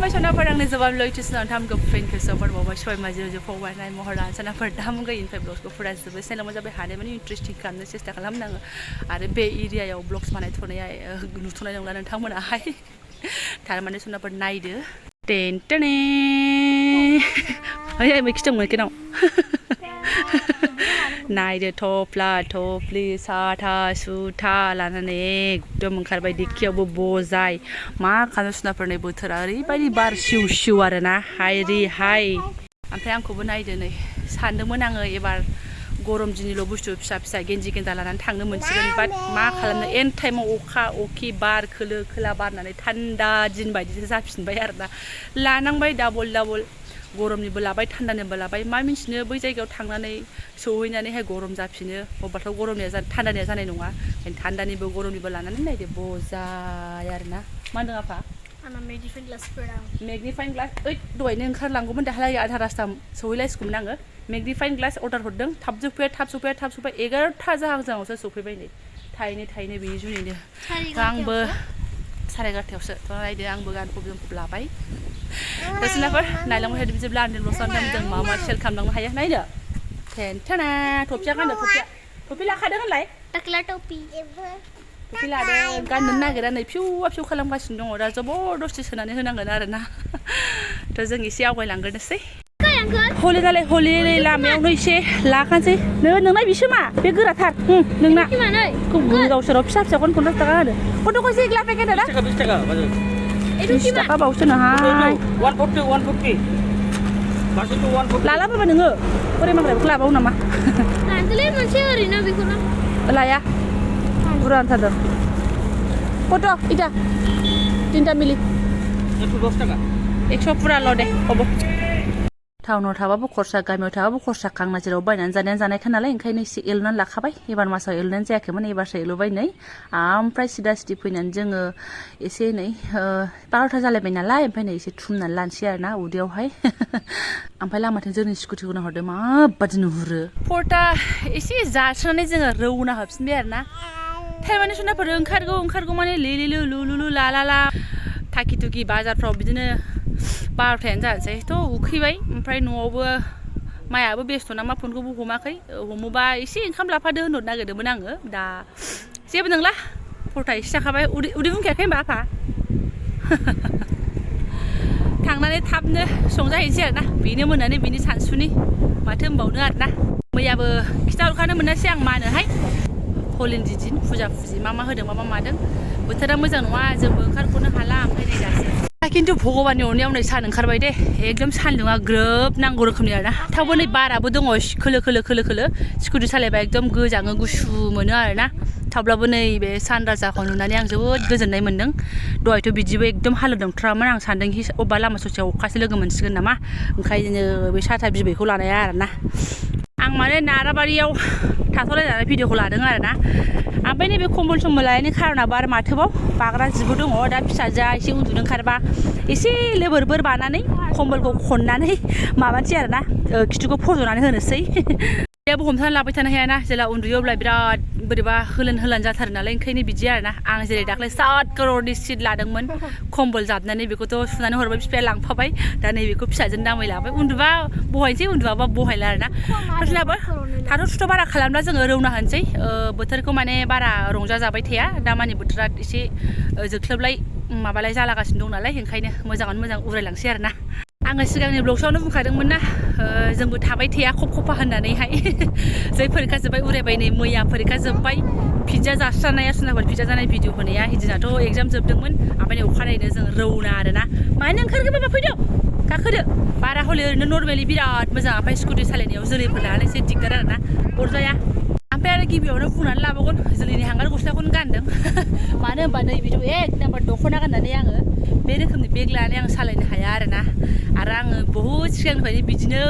खुलुमबाय सनाफोर आंनि Jobanivlog चेनेलाव थामखौ फ्रेन्डखौ सपोर्ट बावबाय सय माजे फंबाय महरा सनाफोर दामगै इनफाय ब्लग्सखौ फुरा जोबो चेनेलाव जाबाय हानाय माने इन्ट्रेस्टिं खालामनो सेस्था खालामनाङो आरो बे एरियायाव ब्लग्स बानायथ'नाया नुथ'नाय नंला नोंथांमोनाहाय थारमाने सनाफोर नायदो टेन टेने ओइ मैखि दं मैखिनाव नायदो थफ्ला थफ्लि साथा सुथा लानानै एकदम ओंखारबाय दिखियावबो बजाय मा खालामनो सनाफोरनि बोथोरा ओरैबायदि बार सिउ सिउ आरोना हायरि हाय ओमफ्राय आंखौबो नायदो नै सानदोंमोन आङो एबार गरम दिननिल' बुस्थु फिसा फिसा गेन्जि गेन्दा लानानै थांनो मोनसिगोन बाट मा खालामनो एन टाइमाव अखा अखि बार खोलो खोला बारनानै थान्दा दिन बायदिसो जाफिनबाय आरोना लानांबाय डाबल गरमनिबो लाबाय थान्दानिबो लाबाय मा मिन्थिनो बै जायगायाव थांनानै सौहैनानैहाय गरम जाफिनो अब्लाथ' गरमनिया थान्दानिया जानाय नङा थान्दानिबो गरमनिबो लानानै नायदो बजाय आरोना मा होनदों आफा आंना मेगनिफाइन ग्लास ओइ दहायनो ओंखारलांगौमोन दाहालागै आधा रास्ता सौहैलायसिगौमोन आङो मेगनिफाइन ग्लास अर्डार हरदों थाब सफैबाय 11ता जाहांजाङावसो सफैबाय नै थाइनै बेनि जुनैनो आंबो 11:30आवसो थ' नायदो आंबो गानफब जोमफब लाबाय दसेनाफोर नायलांबाय थादो बिदिब्ला आनदेन ब्लग्सआव जों मा सेल खालामलांनो हायो नायदो टेनटाना टपिया गानदो टपि लाखादों होनलाय टक्ला टपि टपि लादों गाननो नागिरा नै फिउ खालामगासिनो दङ दा जबरदस्ति सोनानै होनांगोन आरोना थ' जों एसे आवगायलांग्रोनोसै हलि लामायावनो एसे लाखानोसै नोंना बिसो मा बे गोराथार नोंना गावसोराव फिसा खौनो 50 थाखा होदो गथ'खौ एसे ग्ला पेकेट होदो 20 थाखा 20 थाखा बावसो नोहाय 140 मासेथ' 140 लाला बाबा नोङो ओरै माग्रायखौ लाबाव नामा लानोलै मोनसे ओरैनो बेखौनो लाया बुरजा आन्थारदों गथ' इटा 3 मिलि 110 थाखा 100 पुराल' दे हबो टाउनाव थाबाबो खरसा गामियाव थाबाबो खरसा खांना जेराव बायनानै जानायखा नालाय ओंखायनो एसे एलनानै लाखाबाय एबार मासाव एलनानै जायाखैमोन एबारसो एलबाय नै ओमफ्राय सिदा फैनानै जोङो एसे नै 12ता जालायबाय नालाय ओमफ्राय नै एसे थुमनानै लानोसै आरोना उदैयावहाय ओमफ्राय लामाथिं जोंनि स्कुटिखौ नाहरदो माबादि नुहुरो 4ता एसे जास्रानानै जोङो रौना हाबफिनबाय आरोना थारमाने सनाफोर ओंखारगौ माने लुलु ला थाखि थुखि बाजारफ्राव बिदिनो 12तायानो जानोसै थ' उखैबाय ओमफ्राय न'आवबो मायाबो बेस्थ' ना मा फनखौबो हमाखै हमोबा एसे ओंखाम लाफादो होनहरनो नागिरदोंमोन आङो दा जेबो नंला 4ता एसे जाखाबाय उदै बुंखायाखै होनबा आफा थांनानै थाबनो संजाहैनोसै आरोना बेनो मोनानि बेनि सानसुनि माथो होनबावनो आरोना मैयाबो खिथाहरखानो मोनासै आं मानोहाय हलिनि दिन फुजा मा होदों मा मादों बोथोरा मोजां नङा जोंबो ओंखारख'नो हाला ओमफ्राय नै दासो खिन्थु भगबाननि अननायाव नै सान ओंखारबाय दे एकदम सान्दुङा ग्रोब नांगौ रोखोमनि आरोना थेवबो नै बाराबो दङ खोलो स्कुटि सालायबा एकदम गोजाङो गुसु मोनो आरोना थेवब्लाबो नै बे सानराजाखौ नुनानै आं जोबोद गोजोननाय मोन्दों दहायथ' बिदिबो एकदम हालोद नंथ्रामोन आं सानदोंखि अबेबा लामा ससेयाव अखासो लोगो मोनसिगोन नामा ओंखायनो बे साथा बिबैखौ लानाया आरोना आं माने नाराबारियाव थाथ'लायनानै भिडिअखौ लादों आरोना ओमफ्राय नैबे कम्बल लानायनि खारनाबो आरो माथोबाव बाग्रा जिबो दङ दा फिसाजोआ एसे उन्दुनो ओंखारबा एसे लोबोर बानानै कम्बलखौ खननानै माबानोसै आरोना खिथुखौ फज'नानै होनोसै बेयाबो हमथानानै लाबाय थानो हायाना जेला उन्दुयो अब्ला बिराद बोरैबा होलन जाथारो नालाय ओंखायनो बिदि आरोना आं जेरै दाख्लै 7 करोड़नि सिट लादोंमोन कम्बल जाबनानै बेखौथ' सुनानै हरबाय बिफाया लांफाबाय दा नैबेखौ फिसाजों दामै लाबाय उन्दुबा बहायनोसै उन्दुआबा बहायला आरोना फार्स्टनाबो थाथ' थुथ' बारा खालामला जोङो रौना होनोसै बोथोरखौ माने बारा रंजाजाबाय थाया दामानि बोथोरा एसे जोख्लोबलाय माबालाय जालागासिनो दं नालाय ओंखायनो मोजाङानो मोजां उरायलांसै आरोना आङो सिगांनि ब्लग्सआवनो बुंखादोंमोन ना जोंबो थाबाय थाया खफा होननानैहाय जै फरिखा जोब्बाय उरायबाय नै मैया फरिखा जोब्बाय पिज्जा जास्रानाया सनाफोर पिज्जा जानाय भिडिअ होनाया हिदिनाथ' एगजाम जोबदोंमोन ओमफ्राय नै अखानायैनो जों रौना आरोना मानो ओंखारगोन बाबा फैदो गाखोदो बारा हले ओरैनो नर्मेलि बिराद मोजां ओमफ्राय स्कुटि सालायनायाव जोलैफोर लानानै एसे दिगदार आरोना अरजाया ओमफ्राय आरो गिबियावनो बुंनानै लाबावगोन जोलैनि हांगार गस्लाखौनो गानदों मानो होनबा नै बिदिनो 1 नाम्बार दख'ना गाननानै आङो बे रोखोमनि बेग लानानै आं सालायनो हाया आरोना आरो आङो बहुद सिगांनिफ्रायनो बिदिनो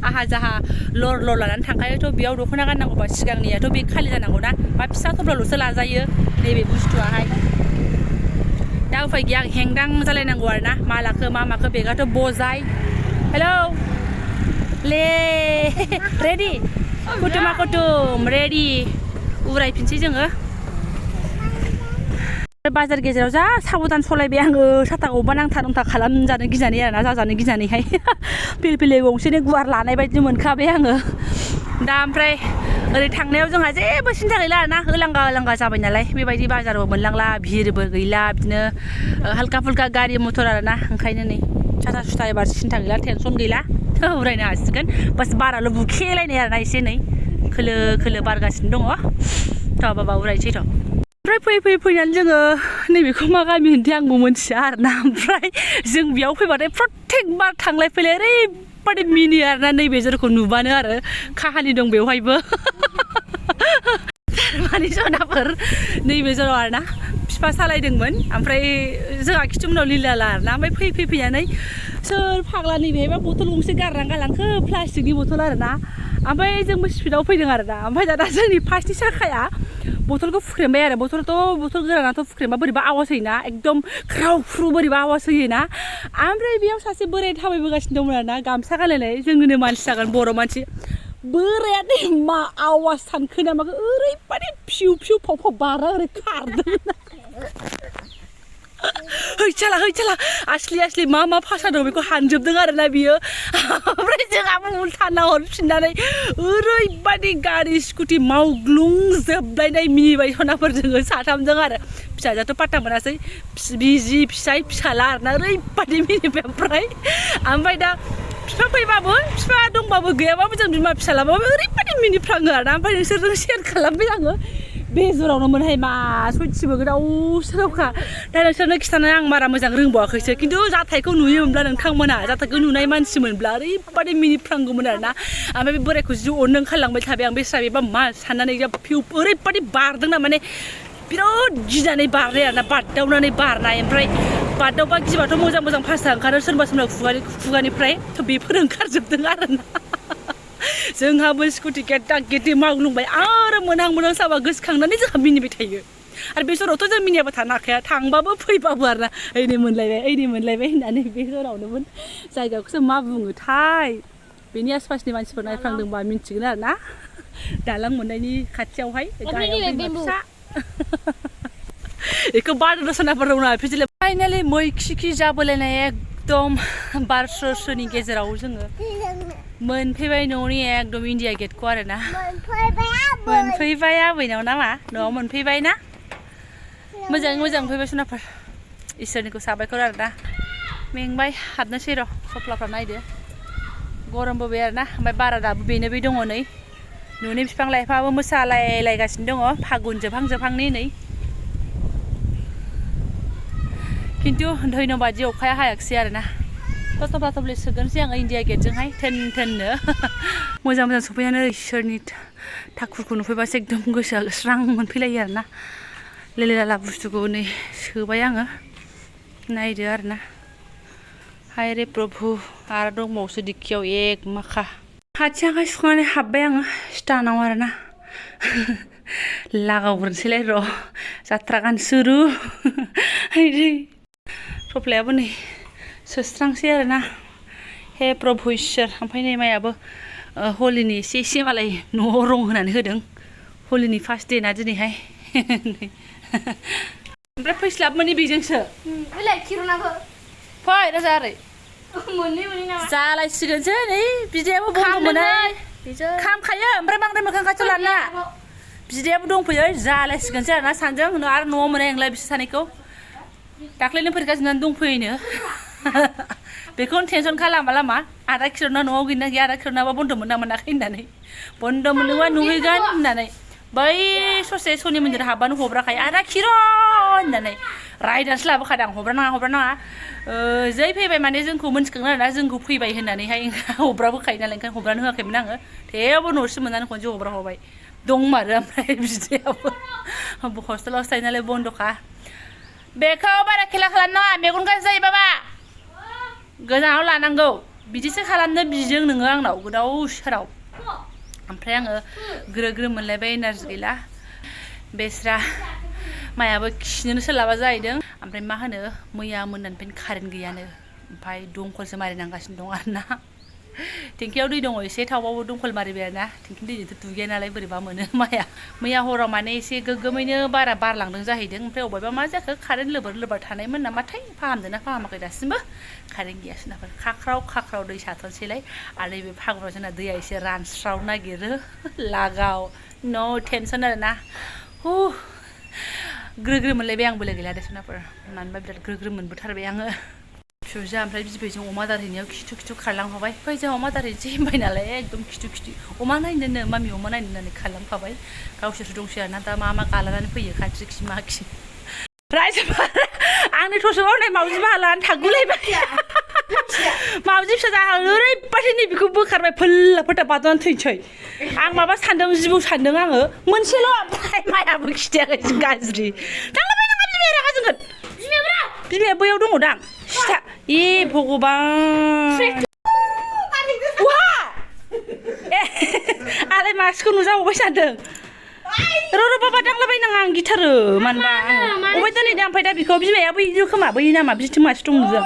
आहा जाहा लर लानानै थांखायोथ' बेयाव दख'ना गाननांगौबा सिगांनियाथ' बेग खालि जानांगौ ना बा फिसा थब्लाल'सो लाजायो नैबे बुस्थुआहाय दा उफाय गैया आं हेंदां जालायनांगौ आरोना मा लाखो मा माखो बेगाथ' बजाय हेलौ ले रेडि कुटुम रेडि उरायफिनसै जोङो बाजार गेजेराव जा साबधान सलायबाय आङो साथाखौ अबा नांथा नांथा खालामजानो गिनानै आरोना जाजानो गिनानैहाय फिलफिलि गंसेनो गुवार लानाय बायदि मोनखाबाय आङो दा ओमफ्राय ओरै थांनायाव जोंहा जेबो सिन्था गैला आरोना होलांगा होलांगा जाबाय नालाय बेबायदि बाजारबो मोनलांला भिरबो गैला बिदिनो हालका फुलका गारि मथर आरोना ओंखायनो नै साथा सुथा एबार सिन्था गैला टेनसन गैला उरायनो हासिगोन बास बाराल' बुखेलायनाय आरोना एसे नै खोलो खोलो बारगासिनो दङ थ' बाबा उरायनोसै थ' ओमफ्राय फैनानै जोङो नैबेखौ मा गामि होनथाय आंबो मिन्थिया आरोना ओमफ्राय जों बेयाव फैबाथाय प्रत्येक बार थांलाय फैलाय ओरैबादि मिनियो आरोना नैबे जरखौ नुबानो आरो काहानि दं बेवहायबो मानि सनाफोर नैबे जराव आरोना बिफा सालायदोंमोन ओमफ्राय जोंहा खिथुमनाव लिलाला आरोना ओमफ्राय फैनानै सोर फाग्ला नैबेहायबा बथल गंसे गारनानै गालांखो प्लास्टिकनि बथल आरोना ओमफ्राय जोंबो स्पिडआव फैदों आरोना ओमफ्राय दाना जोंनि फार्स्टनि साखाया बथलखौ फुख्रेमबाय आरो बथल गोरानाथ' फुख्रेमबा बोरैबा आवाज होयोना एकदम ख्राव ख्रु बोरैबा आवाज होयोना ओमफ्राय बेयाव सासे बोराय थाबायबोगासिनो दंमोन आरोना गामसा गानलायनाय जोंनिनो मानसि जागोन बर' मानसि बोरायानो मा आवाज सानखो ना माखो ओरैबादि फिउ फिउ फाव फाव बारा ओरै खारदों हैचाला आसलि मा भाषा दं बेखौ हानजोबदों आरोना बियो ओमफ्राय जोंहाबो उल्था नाहरफिननानै ओरैबादि गारि स्कुटि मावग्लुंजोबलायनाय मिनिबाय सनाफोर जोङो साथामजों आरो फिसाजोआथ' पात्ता मोनासै बिजि फिसाय फिसाला आरोना ओरैबादि मिनिबाय ओमफ्राय दा बिफा फैबाबो बिफा दंबाबो गैयाबाबो जों बिमा फिसालाबाबो ओरैबादि मिनिफ्राङो आरोना ओमफ्राय नोंसोरजों शेयार खालामबाय आङो बे जरावनोमोनहाय मा सयथिबो गोदाव सोरावखा दा नोंसोरनो खिथानो आं बारा मोजां रोंबावाखैसो खिन्थु जाथायखौ नुयोमोनब्ला नोंथांमोना जाथायखौ नुनाय मानसिमोनब्ला ओरैबादि मिनिफ्रांगौमोन आरोना ओमफ्राय बे बोरायखौ जि अननो ओंखारलांबाय थाबाय आं बेस्रा बेबा मा साननानै फिउ ओरैबादि बारदोंना माने बिराद गिनानै बारनाय आरोना बारदावनानै बारनाय ओमफ्राय बारदावबा गिबाथ' मोजां भाषा ओंखारो सोरबा खुगानिफ्राय थ' बेफोर ओंखारजोबदों आरोना जोंहाबो स्कुटि गेदे मावग्लुंबाय आरो मोनहां साबा गोसोखांनानै जोंहा मिनिबाय थायो आरो बे जरावथ' जों मिनियाबा थानो हाखाया थांबाबो फैबाबो आरोना ओइनै मोनलायबाय होननानै बे जरावनोमोन जायगाखौसो मा बुङोथाय बेनि आसपासनि मानसिफोर नायफ्लांदोंबा मिन्थिगोन आरोना दालां मोननायनि खाथियावहाय फिसा बेखौ बारद सनाफोर दं फिजिल फाइनालि मै खि जाबोलायनाय एकदम बारस'नि गेजेराव जोङो मोनफैबाय न'नि एकदम इन्डिया गेटखौ आरोना मोनफैबाय आबैनाव नामा न'आव मोनफैबाय ना मोजाङै मोजां मोनफैबाय सनाफोर इसोरनिखौ साबायखर आरोना मेंबाय हाबनोसै र' सफ्लाफ्रा नायदो गरमबोबाय आरोना ओमफ्राय बारा दाबो बेनो बे दङ नै न'नि बिफां लाइफाङाबो मोसालायगासिनो दङ फागुन जोबहांनि नै खिन्थु धन्यबादि अखाया हायाखिसै आरोना थब्ले सोगोनसै आङो इन्डिया गेटजोंहाय थोननो मोजां सफैनानै इसोरनि थाखुरखौ नुफैबासो एकदम गोसोआ स्रां मोनफैलायो आरोना लेलेला बुस्थुखौ नै सोबाय आङो नायदो आरोना हाय रे प्रभु आरो दंबावोसो दिखियाव एक माखा आथिं आखाइ सुखांनानै हाबबाय आङो स्टानाव आरोना लागावग्रोनोसैलाय र' जात्रा गान सुरु थफ्लायाबो नै सोस्रांसै आरोना हे प्रभु इसोर ओमफ्राय नै मायाबो हलिनि एसे मालाय न'आव रं होनानै होदों हलिनि फार्स्ट दे ना दिनैहाय ओमफ्राय फैस्लाबमोननि बेजोंसो फै राजा ओरै जालायसिगोनसो नै बिदायाबो बन्द'मोन खामखायो ओमफ्राय बांद्राय मोखां खाथियाव लाना बिदायाबो दंफैयो जालायसिगोनसो आरोना सानजों आरो न'आव मोननाय नंला बिसोर सानैखौ दाख्लैनो फरिखा जोबनानै दंफैयोनो बेखौनो टेनसन खालामा आदा किर'ना न'आव गैना गैया आदा किर'नाबा बन्द' मोनना मोनाखै होननानै बन्द' मोनोबा नुहैगोन होननानै बै ससे सनि मन्दिर हाबबानो हब्राखायो आदा किर' होननानै रायदानसो लाबोखादां हब्रा नाङा जै फैबाय माने जोंखौ मोनथिखागोन आरोना जोंखौ फैबाय होननानैहाय हब्राबोखायो नालाय ओंखायनो हब्रानो होआखैमोन आङो थेवबो न'सिम मोननानै खनसे हब्रा हरबाय दंमारो ओमफ्राय बिदायाबो हस्टेलावसो थायो नालाय बन्द'खा बेखौ बारा खेला खालामनाङा मेगन गाज्रि जायो बाबा गोजानाव लानांगौ बिदिसो खालामनो बिजों नोङो आंनाव गोदाव सोराव ओमफ्राय आङो ग्रो मोनलायबाय एनार्जि गैला बेस्रा मायाबो खिनोनो सोलाबा जाहैदों ओमफ्राय मा होनो मैया मोनानिफ्रायनो कारेन्ट गैयानो ओमफ्राय दंखलसो मारिनांगासिनो दं आरोना टेंकियाव दै दङ एसे थावबाबो दंखल मारिबाय आरोना टेंकिनि दैजोंथ' दुगैया नालाय बोरैबा मोनो माइया मैया हराव माने एसे गोग्गोमैनो बारा बारलांदों जाहैदों ओमफ्राय अबेबा मा जाखो कारेन्ट लोबर थानायमोन नामाथाय फाहामदोंना फाहामाखै दासिमबो कारेन्ट गैया सोनाफोर खाख्राव दै साथनसैलाय आरो नैबे फागुनाव जोंना दैया एसे रानस्राव नागिरो लागाव नो टेनसन आरोना ग्रोग्रो मोनलायबाय आं बोलो गैला दे सोनाफोर मानोबा बिराद ग्रोग्रो मोनबोथारबाय आङो फिसा ओमफ्राय बिबैजों अमा दारहैनायाव खिथु खारलांफाबाय फै जों अमा दारहैनोसै होनबाय नालाय एकदम खिथु अमा नायनोनो मामि अमा नायनो होननानै खारलांफाबाय गावसोरसो दंसै आरोना दा मा गालानानै फैयो खाथि खि मा खि रायजोफोर आंनि थस'आव नै मावजि बाहा लानानै थागुलायबाय मावजि फिसा जाहा ओरैबायदि नैबेखौ बोखारबाय फोल्ला फोथा बारनानै थैनोसै आं माबा सानदों जिबौ सानदों आङो मोनसेल' ओमफ्राय मायाबो खिथायाखै गाज्रि थांलाबाय नाङा बिमाया रागा जोंगोन बिमाया बैयाव दङ दां सिथा ए भगबान आलाय मासेखौ नुजाबावबाय सानदों र' बाबा दांलाबाय नाङा आं गिथारो मानोबा अबे दोनै दा ओमफ्राय दा बेखौ बिमाया बैयो खोमा बै नामा बिथिं मासे दं नुदों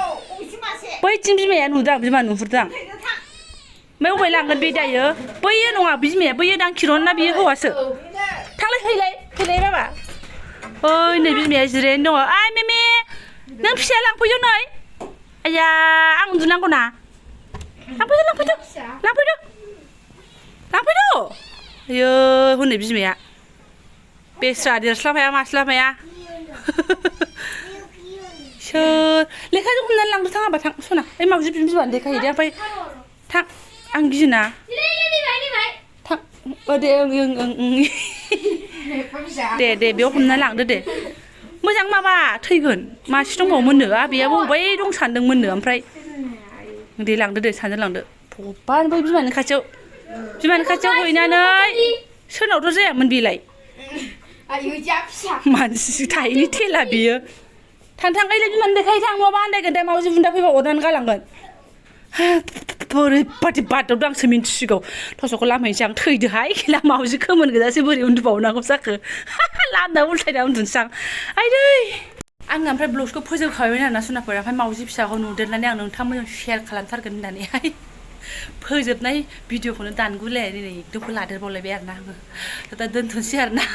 बैथिं बिमाया नुदों बिमा नुहुरदों ओमफ्राय अबे लांगोन बे दायो बैयो नङा बिमाया बैयो दां किरन ना बियो हौवासो थांलाय फैलाय बाबा ओइ नै बिमाया जिरायनो दङ आइ मेमे नों फिसाया लांफैदो नै आया आं उन्दुनांगौ ना लांफैदो आयो हनै बिमाया बेस्रा देरस्लाबाया मास्लाबाया सोर लेखाजों हमनानै लांदो थां हाबा थां सना ओइ मावजि बिमानो देखायहैदो ओमफ्राय थां आं गियोना थां दे दे बेयाव हमना लांदो दे मोजां माबा थैगोन मासे दंबावोमोननो आबैयाबो अबाय दं सानदोंमोननो ओमफ्राय दे लांदो दे सानजों लांदो भगबान बै बिमानि खाथियाव हैनानै सोरनावथ' जायामोन बेलाय मानसि थायैनि थेला बियो थां ओइलाय बिमानो देखाय थां नङाबा आन्दायगोन दे मावजि बुन्दा फैबा अरनानै गालांगोन बोरैबादि बादावदों आंसो मिन्थिसिगौ थस'खौ लामहैनोसै आं थैदोहाय मावजि खोमोन गोजासो बोरै उन्दुबावनांगौ जाखो लामना उल्थायना उन्दुनोसै आं आइदै आङो ओमफ्राय ब्लगखौ फोजोबखाबायमोन आरोना सनाफोर ओमफ्राय मावजि फिसाखौ नुदेरनानै आं नोंथांमोनजों शेयार खालामथारगोन होननानैहाय फोजोबनाय भिडिअखौनो दानगुलायनानै नै एकदमखौ लादेरबावलायबाय आरोना आङो दा दोनथ'नोसै आरोना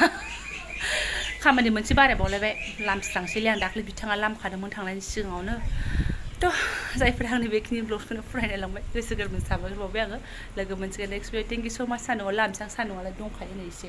खामानि मोनसे बारायबावलायबाय लामस्रांसैलै आं दाख्लै बिथाङा लामखादोंमोन थांनायनि सिगाङावनो थ' जायफोरा आंनि बेखिनि ब्लगखौनो फरायनाय लांबाय गोसो गोरबोनि साबायखर बावबाय आङो लोगो मोनसिगोन नेक्स्ट भिडिअ थेंक इउ स' माच सानदुङाव लामसां सानदुङालाय दंखायो नै एसे